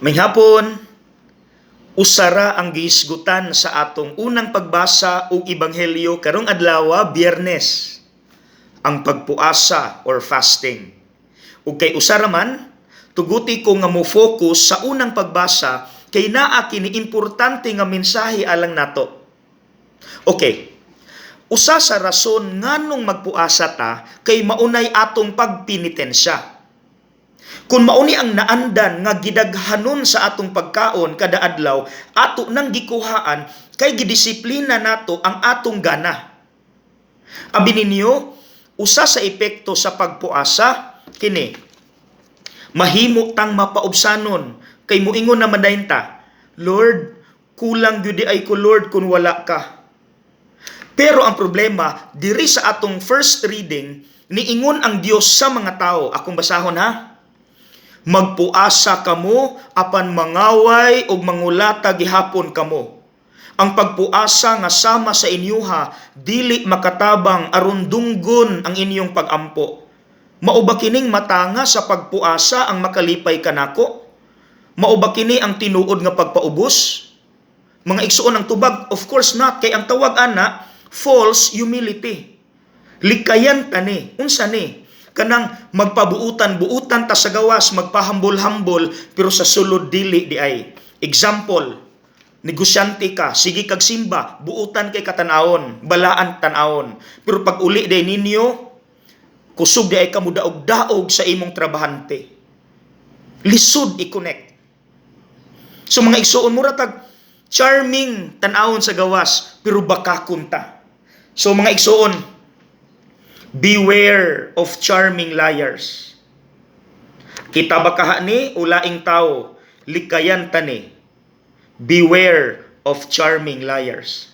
Maayong hapon, usara ang gihisgutan sa atong unang pagbasa og ebanghelyo karong adlaw, Biyernes, ang pagpuasa or fasting. Ug kay usara man, tuguti ko nga mo focus sa unang pagbasa kay naa kini importante nga mensahe alang nato. Okay. Usa sa rason nganong magpuasa ta kay maunay atong pagpinitensya. Kung mauni ang naandan nga gidaghanon sa atong pagkaon kada adlaw, ato nang gikuhaan kay gidisiplina nato ang atong gana. Abi ninyo, usa sa epekto sa pagpuasa kini mahimo tang mapaubsanon kay muingon naman dayon ta, "Lord, kulang gyud ay ko, Lord, kun wala ka." Pero ang problema, diri sa atong first reading, niingon ang Dios sa mga tao. Akong basahon ha. "Magpuasa kamo apan mangaway ug mangulata gihapon kamo. Ang pagpuasa nga sama sa inyuha dili makatabang aron dunggon ang inyong pagampo. Mao ba kining matanga sa pagpuasa ang makalipay kanako? Mao ba kini ang tinuod nga pagpaubos?" Mga igsuon, ang tubag, of course not, kay ang tawag ana false humility. Likayan ta ni, unsa ni? Kanang magpabuutan-buutan ta sa gawas, magpahambol-hambol, pero sa sulod dili di ay. Example, negosyante ka, sige kag simba, buutan kay katanawon, balaan tan-awon. Pero pag uli day ninyo, kusog di ay kamo daog-daog sa imong trabahante. Lisod i-connect. So mga igsuon, mura tag charming tan-awon sa gawas, pero bakakon ta. So mga igsuon, beware of charming liars. Kita ba kaha ni o laing tao, likayan ta ni. Beware of charming liars.